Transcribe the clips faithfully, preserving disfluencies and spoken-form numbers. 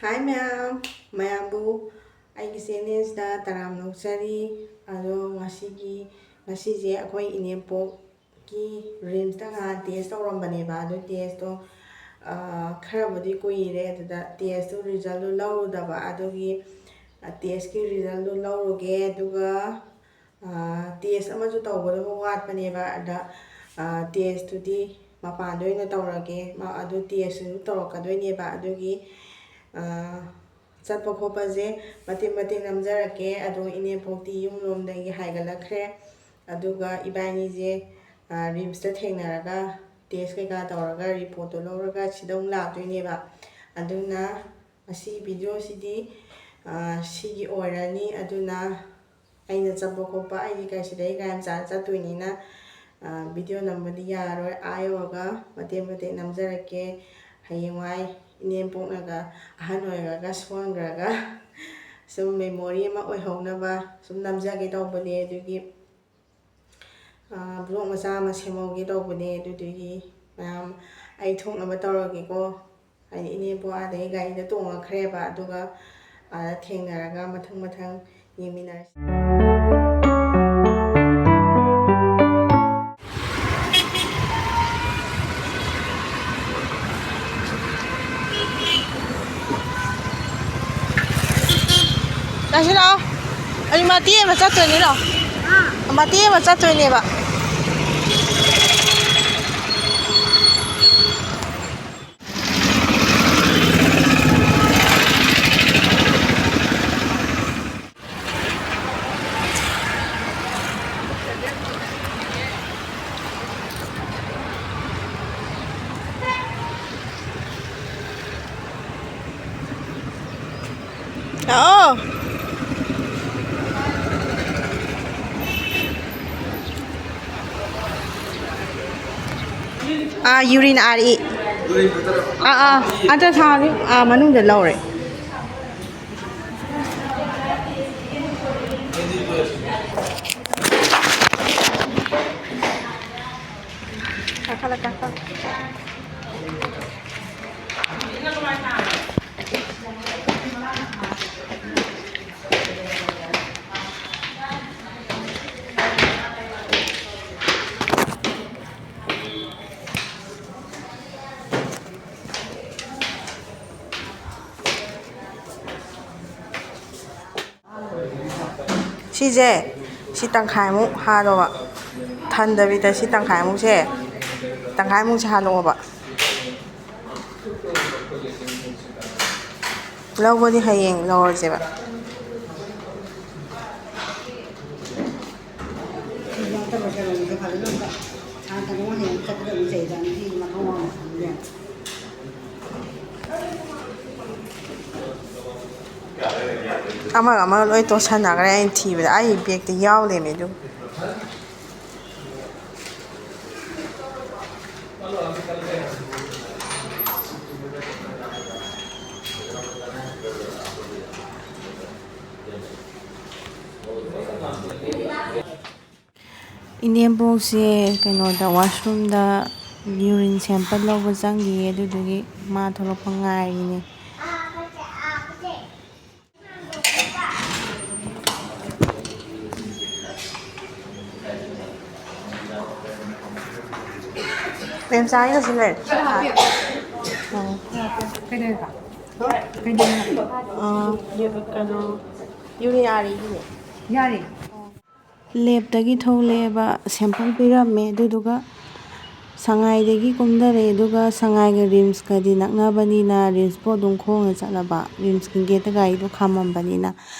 ꯍꯥꯏ ꯃꯌꯥꯝ, ꯃꯌꯥꯝꯕꯨ ꯑꯩꯒꯤ ꯆꯦꯅꯦꯜꯁꯤꯗ ꯇꯔꯥꯝꯅ ꯑꯣꯛꯆꯔꯤ꯫ ꯑꯗꯣ ꯉꯁꯤꯒꯤ, ꯉꯁꯤꯁꯦ ꯑꯩꯈꯣꯏ ꯏꯅꯦꯝꯄꯣꯛꯀꯤ ꯔꯤꯝꯁꯇ ꯉꯍꯥꯟ ꯇꯦꯁ ꯇꯧꯔꯝꯕꯅꯦꯕ꯫ ꯑꯗꯨ ꯇꯦꯁꯇꯣ, ꯑꯥ, ꯈꯔꯕꯨꯗꯤ ꯀꯨꯏꯔꯦ꯫ ꯑꯗꯨꯗ ꯇꯦꯁꯇꯨ ꯔꯤꯖꯜꯗꯨ ꯂꯧꯔꯨꯗꯕ꯫ ꯑꯗꯨꯒꯤ, ꯑꯥ, ꯇꯦꯁꯀꯤ ꯔꯤꯖꯜꯗꯨ ꯂꯧꯔꯨꯒꯦ꯫ ꯑꯗꯨꯒ, ꯑꯥ, ꯇꯦꯁ ꯑꯃꯁꯨ ꯇꯧꯒꯗꯕ ꯋꯥꯠꯄꯅꯦꯕ꯫ ꯑꯗ, ꯑꯥ, ꯇꯦꯁꯇꯨꯗꯤ ꯃꯄꯥꯟꯗ ꯑꯣꯏꯅ ꯇꯧꯔꯒꯦ꯫ ꯃꯥ ꯑꯗꯨ ꯇꯦꯁꯇꯨꯁꯨ ꯇꯧꯔꯛꯀꯗꯣꯏꯅꯦꯕ꯫ ꯑꯗꯨꯒꯤ, ꯑꯥ, ꯆꯠꯄ ꯈꯣꯠꯄꯁꯦ ꯃꯇꯦꯛ ꯃꯇꯦꯛ ꯅꯝꯖꯔꯛꯀꯦ꯫ ꯑꯗꯣ ꯏꯅꯦꯝꯄꯣꯛꯇꯤ ꯌꯨꯝ ꯂꯣꯝꯗꯒꯤ ꯍꯥꯏꯒꯠꯂꯛꯈ꯭ꯔꯦ꯫ ꯑꯗꯨꯒ ꯏꯕꯥꯏꯅꯤꯁꯦ, ꯑꯥ, ꯔꯤꯝꯁꯇ ꯊꯦꯡꯅꯔꯒ ꯇꯦꯁ ꯀꯩꯀꯥ ꯇꯧꯔꯒ ꯔꯤꯄꯣꯔꯠꯇꯣ ꯂꯧꯔꯒ ꯁꯤꯗ ꯑꯃꯨꯛ ꯂꯥꯛꯇꯣꯏꯅꯦꯕ꯫ ꯑꯗꯨꯅ ꯉꯁꯤ ꯚꯤꯗꯤꯑꯣꯁꯤꯗꯤ, ꯑꯥ, ꯁꯤꯒꯤ ꯑꯣꯏꯔꯅꯤ꯫ ꯑꯗꯨꯅ ꯑꯩꯅ ꯆꯠꯄ ꯈꯣꯠꯄ, ꯑꯩꯗꯤ ꯀꯥꯏ ꯁꯤꯗꯩ ꯀꯥꯏ ꯃꯆꯥ ꯆꯠꯇꯣꯏꯅꯤꯅ, ꯑꯥ, ꯚꯤꯗꯤꯑꯣ ꯅꯝꯕꯗꯤ ꯌꯥꯔꯣꯏ꯫ ꯑꯥ ꯌꯧꯔꯒ ꯃꯇꯦꯛ ꯃꯇꯦꯛ ꯅꯝꯖꯔꯛꯀꯦ꯫ ꯍꯌꯦꯡꯋꯥꯏ ꯏꯅꯦꯝꯄꯣꯛꯅꯒ ꯑꯍꯟ ꯑꯣꯏꯔꯒ ꯁꯣꯟꯈ꯭ꯔꯒ ꯁꯨꯝ ꯃꯦꯃꯣꯔꯤ ꯑꯃ ꯑꯣꯏꯍꯧꯅꯕ ꯁꯨꯝ ꯅꯝꯖꯒꯦ ꯇꯧꯕꯅꯦ꯫ ꯑꯗꯨꯒꯤ, ꯑꯥ, ꯕ꯭ꯂꯣꯛ ꯃꯆꯥ ꯑꯃ ꯁꯦꯝꯍꯧꯒꯦ ꯇꯧꯕꯅꯦ꯫ ꯑꯗꯨꯗꯨꯒꯤ ꯃꯌꯥꯝ ꯑꯩ ꯊꯣꯛꯅꯕ ꯇꯧꯔꯒꯦꯀꯣ꯫ ꯍꯥꯏꯗꯤ ꯏꯅꯦꯝꯄꯣꯛ ꯑꯥꯗꯒꯤ ꯒꯥꯔꯤꯗ ꯇꯣꯡꯉꯛꯈ꯭ꯔꯦꯕ꯫ ꯑꯗꯨꯒ ꯑꯥꯗ ꯊꯦꯡꯅꯔꯒ ꯃꯊꯪ ꯃꯊꯪ ꯌꯦꯡꯃꯤꯟꯅꯔꯁꯤ꯫ ꯂꯥꯛꯁꯤ ꯂꯥꯛꯑꯣ꯫ ꯑꯩ ꯃꯇꯦꯛ ꯑꯃ ꯆꯠꯇꯣꯏꯅꯤ ꯂꯥꯛꯑꯣ꯫ ꯃꯇꯦꯛ ꯑꯃ ꯆꯠꯇꯣꯏꯅꯦꯕ꯫ ꯂꯥꯛꯑꯣ꯫ ꯑꯥ, ꯌꯨꯔꯤꯟ ꯑꯥꯔ ꯏ꯫ ꯑꯥ, ꯑꯥ, ꯑꯜꯇ꯭ꯔꯥꯁꯥꯎꯟꯗꯤ, ꯑꯥ, ꯃꯅꯨꯡꯗ ꯂꯧꯔꯦ꯫ ꯀꯥꯈꯠꯂ, ꯀꯥꯈꯠꯂ꯫ ꯁꯤꯁꯦ, ꯁꯤ ꯇꯪꯈꯥꯏꯃꯨꯛ ꯍꯥꯜꯂꯣꯕ꯫ ꯊꯟꯗꯕꯤꯗ ꯁꯤ ꯇꯪꯈꯥꯏꯃꯨꯛꯁꯦ, ꯇꯪꯈꯥꯏꯃꯨꯛꯁꯦ ꯍꯥꯜꯂꯛꯑꯣꯕ꯫ ꯂꯧꯕꯗꯤ ꯍꯌꯦꯡ ꯂꯧꯔꯁꯦꯕ꯫ ꯑꯃꯒ ꯑꯃꯒ ꯂꯣꯏ ꯇꯣꯠꯁꯟꯅꯈ꯭ꯔꯦ ꯑꯩꯅ ꯊꯤꯕꯗ꯫ ꯑꯩ ꯕꯦꯛꯇ ꯌꯥꯎ ꯂꯩꯔꯝꯃꯦ ꯑꯗꯨ꯫ ꯏꯅꯦꯝꯕꯣꯛꯁꯦ ꯀꯩꯅꯣꯗ, washroomꯗ urine sample ꯂꯧꯕ ꯆꯪꯈꯤꯌꯦ, ꯑꯗꯨꯗꯨꯒꯤ ꯃꯥ ꯊꯣꯛꯂꯛꯄ ꯉꯥꯏꯔꯤꯅꯦ꯫ ꯃꯦꯝꯆꯥꯒꯤꯗꯁꯨ ꯂꯩꯔꯦ꯫ ꯀꯩꯗꯧꯋꯦꯕ? ꯀꯩꯗꯧꯋꯦꯕ? ꯑꯥ, ꯀꯩꯅꯣ, ꯌꯨꯔꯤꯅꯥꯔꯤꯒꯤꯅꯦ꯫ ꯌꯥꯔꯦ꯫ ꯂꯦꯞꯇꯒꯤ ꯊꯣꯛꯂꯛꯑꯦꯕ, sample ꯄꯤꯔꯝꯃꯦ, ꯑꯗꯨꯗꯨꯒ ꯁꯉꯥꯏꯗꯒꯤ ꯀꯨꯝꯊꯔꯛꯑꯦ, ꯑꯗꯨꯒ ꯁꯉꯥꯏꯒ ꯔꯤꯝꯁꯀꯗꯤ ꯅꯛꯅꯕꯅꯤꯅ ꯔꯤꯝꯁꯄꯨ ꯑꯗꯨꯝ ꯈꯣꯡꯅ ꯆꯠꯂꯕ, ꯔꯤꯝꯁꯀꯤ ꯒꯦꯠꯇ ꯒꯥꯔꯤꯗꯣ ꯈꯥꯝꯃꯝꯕꯅꯤꯅ꯫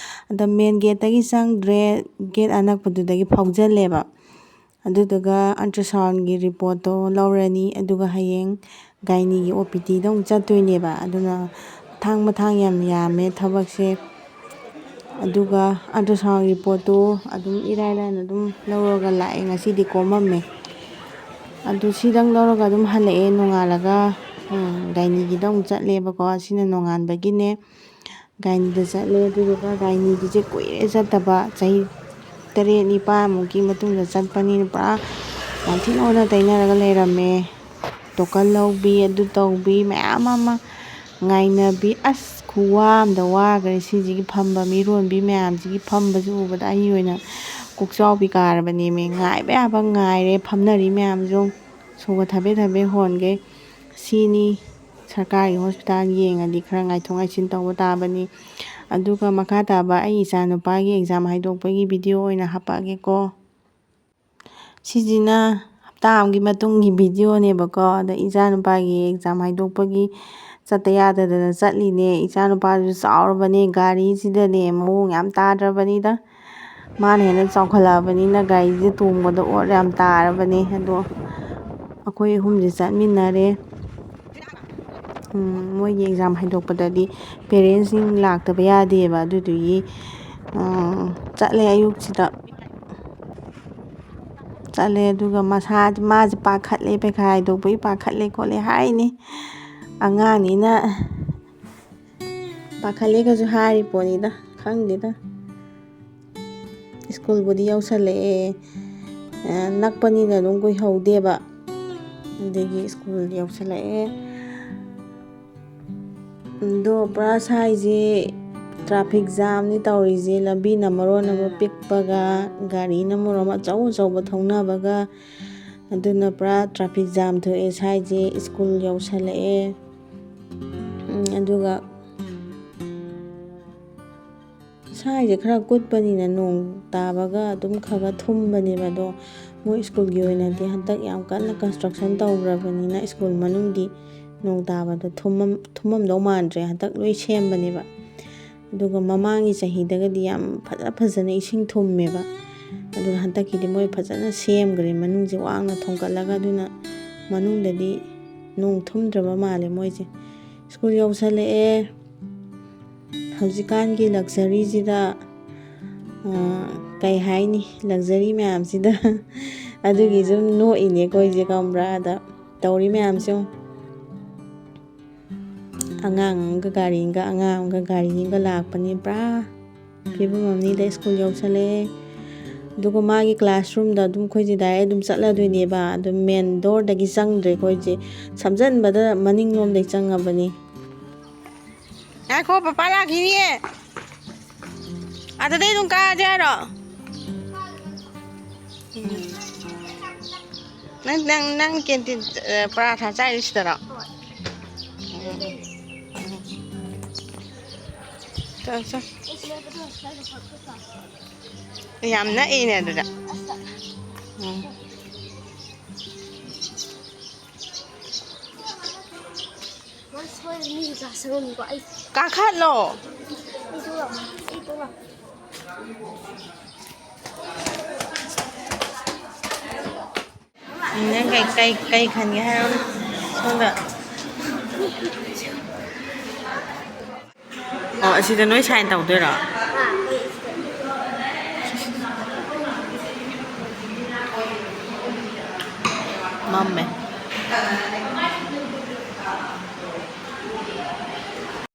ꯑꯗ ꯃꯦꯟ ꯒꯦꯠꯇꯒꯤ ꯆꯪꯗ꯭ꯔꯦ, ꯒꯦꯠ ꯑꯅꯛꯄꯗꯨꯗꯒꯤ ꯐꯥꯎꯖꯜꯂꯦꯕ꯫ ꯑꯗꯨꯗꯨꯒ ultrasoundꯒꯤ reportꯇꯣ ꯂꯧꯔꯅꯤ, ꯑꯗꯨꯒ ꯍꯌꯦꯡ ꯒꯥꯏꯅꯤꯒꯤ OPDꯗ ꯑꯃꯨꯛ ꯆꯠꯇꯣꯏꯅꯦꯕ꯫ ꯑꯗꯨꯅ ꯃꯊꯥꯡ ꯃꯊꯥꯡ ꯌꯥꯝ ꯌꯥꯝꯃꯦ ꯊꯕꯛꯁꯦ꯫ ꯑꯗꯨꯒ ultrasound reportꯇꯣ ꯑꯗꯨꯝ ꯏꯔꯥꯏ ꯂꯥꯏꯅ ꯑꯗꯨꯝ ꯂꯧꯔꯒ ꯂꯥꯛꯑꯦ, ꯉꯁꯤꯗꯤ ꯀꯣꯝꯃꯝꯃꯦ꯫ ꯑꯗꯨ ꯁꯤꯗꯪ ꯂꯧꯔꯒ ꯑꯗꯨꯝ ꯍꯜꯂꯛꯑꯦ꯫ ꯅꯣꯡꯉꯥꯜꯂꯒ, ꯎꯝ, ꯒꯥꯏꯅꯤꯒꯤꯗ ꯑꯃꯨꯛ ꯆꯠꯂꯦꯕꯀꯣ꯫ ꯁꯤꯅ ꯅꯣꯡꯉꯥꯟꯕꯒꯤꯅꯦ꯫ ꯒꯥꯏꯅꯤꯗ ꯆꯠꯂꯦ, ꯑꯗꯨꯗꯨꯒ ꯒꯥꯏꯅꯤꯒꯤꯁꯦ ꯀꯨꯏꯔꯦ ꯆꯠꯇꯕ, ꯆꯍꯤ ꯇꯔꯦꯠ ꯅꯤꯄꯥꯜꯃꯨꯛꯀꯤ ꯃꯇꯨꯡꯗ ꯆꯠꯄꯅꯤꯅ ꯄꯨꯔꯥ ꯌꯥꯝ ꯊꯤꯅ ꯑꯣꯟꯅ ꯇꯩꯅꯔꯒ ꯂꯩꯔꯝꯃꯦ꯫ Token ꯂꯧꯕꯤ, ꯑꯗꯨ ꯇꯧꯕꯤ, ꯃꯌꯥꯝ ꯑꯃ ꯉꯥꯏꯅꯕꯤ꯫ ꯑꯁ, ꯈꯨꯋꯥ ꯑꯝꯗ ꯋꯥꯈ꯭ꯔꯦ꯫ ꯁꯤꯁꯤꯒꯤ ꯐꯝꯕ ꯃꯤꯔꯣꯟꯕꯤ ꯃꯌꯥꯝꯁꯤꯒꯤ ꯐꯝꯕꯁꯤ ꯎꯕꯗ ꯑꯩ ꯑꯣꯏꯅ ꯀꯣꯛꯆꯥꯎꯕꯤ ꯀꯥꯔꯕꯅꯦꯃꯤ꯫ ꯉꯥꯏꯕ ꯌꯥꯕ ꯉꯥꯏꯔꯦ, ꯐꯝꯅꯔꯤ ꯃꯌꯥꯝꯁꯨ꯫ ꯁꯣꯒ ꯊꯕꯦ ꯊꯕꯦ ꯍꯣꯟꯒꯩ꯫ ꯁꯤꯅꯤ꯫ ꯁꯔꯀꯥꯔꯒꯤ ꯍꯣꯁꯄꯤꯇꯥꯜ ꯌꯦꯡꯉꯗꯤ ꯈꯔ ꯉꯥꯏꯊꯣꯛ ꯉꯥꯏꯁꯤꯟ ꯇꯧꯕ ꯇꯥꯕꯅꯤ꯫ ꯑꯗꯨꯒ ꯃꯈꯥ ꯇꯥꯕ ꯑꯩ ꯏꯆꯥꯅꯨꯄꯥꯒꯤ ꯑꯦꯛꯖꯥꯝ ꯍꯥꯏꯗꯣꯛꯄꯒꯤ ꯚꯤꯗꯤꯑꯣ ꯑꯣꯏꯅ ꯍꯥꯄꯛꯑꯒꯦꯀꯣ꯫ ꯁꯤꯁꯤꯅ ꯍꯞꯇꯥ ꯑꯃꯒꯤ ꯃꯇꯨꯡꯒꯤ ꯚꯤꯗꯤꯑꯣꯅꯦꯕꯀꯣ꯫ ꯑꯗ ꯏꯆꯥꯅꯨꯄꯥꯒꯤ ꯑꯦꯛꯖꯥꯝ ꯍꯥꯏꯗꯣꯛꯄꯒꯤ ꯆꯠꯇ ꯌꯥꯗꯗꯅ ꯆꯠꯂꯤꯅꯦ꯫ ꯏꯆꯥꯅꯨꯄꯥꯁꯨ ꯆꯥꯎꯔꯕꯅꯦ, ꯒꯥꯔꯤꯁꯤꯗꯅꯦ ꯃꯑꯣꯡ ꯌꯥꯝ ꯇꯥꯗ꯭ꯔꯕꯅꯤꯗ꯫ ꯃꯥꯅ ꯍꯦꯟꯅ ꯆꯥꯎꯈꯠꯂꯛꯑꯕꯅꯤꯅ ꯒꯥꯔꯤꯁꯦ ꯇꯣꯡꯕꯗ ꯑꯣꯠ ꯌꯥꯝ ꯇꯥꯔꯕꯅꯦ꯫ ꯑꯗꯣ ꯑꯩꯈꯣꯏ ꯑꯍꯨꯝꯁꯦ ꯆꯠꯃꯤꯟꯅꯔꯦ꯫ ꯎꯝ, ꯃꯣꯏꯒꯤ ꯑꯦꯛꯖꯥꯝ ꯍꯥꯏꯗꯣꯛꯄꯗꯗꯤ ꯄꯦꯔꯦꯟꯁꯁꯤꯡ ꯂꯥꯛꯇꯕ ꯌꯥꯗꯦꯕ꯫ ꯑꯗꯨꯗꯨꯒꯤ, ꯎꯝ, ꯆꯠꯂꯦ ꯑꯌꯨꯛꯁꯤꯗ꯫ ꯆꯠꯂꯦ, ꯑꯗꯨꯒ ꯃꯁꯥ, ꯃꯥꯁꯦ ꯄꯥꯈꯠꯂꯦ, ꯄꯩꯈꯥ ꯍꯥꯏꯗꯣꯛꯄꯒꯤ ꯄꯥꯈꯠꯂꯦ ꯈꯣꯠꯂꯦ ꯍꯥꯏꯅꯤ꯫ ꯑꯉꯥꯡꯅꯤꯅ ꯄꯥꯈꯠꯂꯦꯒꯁꯨ ꯍꯥꯏꯔꯤ ꯄꯣꯠꯅꯤꯗ, ꯈꯪꯗꯦꯗ꯫ ꯁ꯭ꯀꯨꯜꯕꯨꯗꯤ ꯌꯧꯁꯜꯂꯛꯑꯦ꯫ ꯑ, ꯅꯛꯄꯅꯤꯅ ꯑꯗꯨꯝ ꯀꯨꯏꯍꯧꯗꯦꯕ꯫ ꯑꯗꯒꯤ ꯁ꯭ꯀꯨꯜ ꯌꯧꯁꯜꯂꯛꯑꯦ꯫ ꯑꯗꯣ ꯄꯨꯔꯥ ꯁ꯭ꯋꯥꯏꯁꯦ ꯇ꯭ꯔꯥꯐꯤꯛ ꯖꯥꯝꯅꯤ ꯇꯧꯔꯤꯁꯦ꯫ ꯂꯝꯕꯤꯅ ꯃꯔꯣꯟ ꯑꯃ ꯄꯤꯛꯄꯒ, ꯒꯥꯔꯤꯅ ꯃꯔꯣꯟ ꯑꯃ ꯑꯆꯧ ꯑꯆꯧꯕ ꯊꯧꯅꯕꯒ, ꯑꯗꯨꯅ ꯄꯨꯔꯥ ꯇ꯭ꯔꯥꯐꯤꯛ ꯖꯥꯝ ꯊꯣꯛꯑꯦ ꯁ꯭ꯋꯥꯏꯁꯦ꯫ ꯁ꯭ꯀꯨꯜ ꯌꯧꯁꯜꯂꯛꯑꯦ꯫ ꯎꯝ, ꯑꯗꯨꯒ ꯁ꯭ꯋꯥꯏꯁꯦ ꯈꯔ ꯀꯨꯠꯄꯅꯤꯅ ꯅꯣꯡ ꯇꯥꯕꯒ ꯑꯗꯨꯝ ꯈꯔ ꯈꯔ ꯊꯨꯝꯕꯅꯦꯕ꯫ ꯑꯗꯣ ꯃꯣꯏ ꯁ꯭ꯀꯨꯜꯒꯤ ꯑꯣꯏꯅꯗꯤ ꯍꯟꯗꯛ ꯌꯥꯝ ꯀꯟꯅ construction ꯇꯧꯈ꯭ꯔꯕꯅꯤꯅ ꯁ꯭ꯀꯨꯜ ꯃꯅꯨꯡꯗꯤ ꯅꯣꯡ ꯇꯥꯕꯗ ꯊꯨꯝꯃꯝ-, ꯊꯨꯝꯃꯝꯗꯧ ꯃꯥꯟꯗ꯭ꯔꯦ꯫ ꯍꯟꯗꯛ ꯂꯣꯏ ꯁꯦꯝꯕꯅꯦꯕ꯫ ꯑꯗꯨꯒ ꯃꯃꯥꯡꯒꯤ ꯆꯍꯤꯗꯒꯗꯤ ꯌꯥꯝ ꯐꯖ ꯐꯖꯅ ꯏꯁꯤꯡ ꯊꯨꯝꯃꯦꯕ꯫ ꯑꯗꯨꯅ ꯍꯟꯗꯛꯀꯤꯗꯤ ꯃꯣꯏ ꯐꯖꯅ ꯁꯦꯝꯈ꯭ꯔꯦ, ꯃꯅꯨꯡꯁꯦ ꯋꯥꯡꯅ ꯊꯣꯡꯒꯠꯂꯒ꯫ ꯑꯗꯨꯅ ꯃꯅꯨꯡꯗꯗꯤ ꯅꯣꯡ ꯊꯨꯝꯗ꯭ꯔꯕ ꯃꯥꯜꯂꯦ ꯃꯣꯏꯁꯦ꯫ ꯁ꯭ꯀꯨꯜ ꯌꯧꯁꯜꯂꯛꯑꯦ꯫ ꯍꯧꯖꯤꯛꯀꯥꯟꯒꯤ luxuryꯁꯤꯗ, ꯑ, ꯀꯩ ꯍꯥꯏꯅꯤ, luxury ꯃꯌꯥꯝꯁꯤꯗ꯫ ꯑꯗꯨꯒꯤ ꯁꯨꯝ ꯅꯣꯛꯏꯅꯦ ꯑꯩꯈꯣꯏꯁꯦ, ꯈꯪꯕ꯭ꯔꯥ? ꯑꯗ ꯇꯧꯔꯤ ꯃꯌꯥꯝꯁꯦ ꯌꯦꯡꯉꯨ꯫ ꯑꯉꯥꯡ ꯑꯃꯒ ꯒꯥꯔꯤ ꯑꯃꯒ, ꯑꯉꯥꯡ ꯑꯃꯒ ꯒꯥꯔꯤ ꯑꯃꯒ ꯂꯥꯛꯄꯅꯤ꯫ ꯄꯨꯔꯥ ꯐꯤꯕꯝ ꯑꯃꯅꯤꯗ꯫ ꯁ꯭ꯀꯨꯜ ꯌꯧꯁꯜꯂꯛꯑꯦ꯫ ꯑꯗꯨꯒ ꯃꯥꯒꯤ classroomꯗ ꯑꯗꯨꯝ ꯑꯩꯈꯣꯏꯁꯦ direct ꯑꯗꯨꯝ ꯆꯠꯂꯗꯣꯏꯅꯦꯕ꯫ ꯑꯗꯨꯝ main doorꯗꯒꯤ ꯆꯪꯗ꯭ꯔꯦ ꯑꯩꯈꯣꯏꯁꯦ꯫ ꯁꯝꯖꯟꯕꯗ ꯃꯅꯤꯡꯂꯣꯝꯗꯒꯤ ꯆꯪꯉꯕꯅꯤ꯫ ꯉꯥꯏꯈꯣ, ꯄꯄꯥ ꯂꯥꯛꯈꯤꯅꯤꯌꯦ꯫ ꯑꯗꯨꯗꯩ ꯑꯗꯨꯝ ꯀꯥꯔꯁꯦ ꯍꯥꯏꯔꯣ? ꯎꯝ꯫ ꯅꯪ, ꯅꯪ, ꯅꯪ canteen, ꯑ, ꯄꯔꯥꯊꯥ ꯆꯥꯏꯔꯤꯁꯤꯗꯔꯣ? ꯆꯠꯂꯣ, ꯆꯠꯂꯣ꯫ ꯌꯥꯝ ꯅꯛꯏꯅꯦ ꯑꯗꯨꯗ꯫ ꯎꯝ꯫ ꯃꯥ ꯁꯣꯏ ꯃꯤꯒꯤ ꯀꯥ ꯁꯪꯉꯝꯅꯤꯀꯣ꯫ ꯑꯩ ꯀꯥꯈꯠꯂꯣ꯫ ꯑꯩ ꯇꯣꯛꯂꯛꯑꯣ꯫ ꯑꯩ ꯇꯣꯛꯂꯛꯑꯣ꯫ ꯎꯝ, ꯅꯪ ꯀꯩ, ꯀꯩ, ꯀꯩ ꯈꯟꯒꯦ ꯍꯥꯏꯔꯣ? ꯁꯣꯝꯗ꯫ ꯑꯣ, ꯑꯁꯤꯗ ꯅꯣꯏ ꯁꯥꯏꯟ ꯇꯧꯗꯣꯏꯔꯣ? ꯃꯝꯃꯦ꯫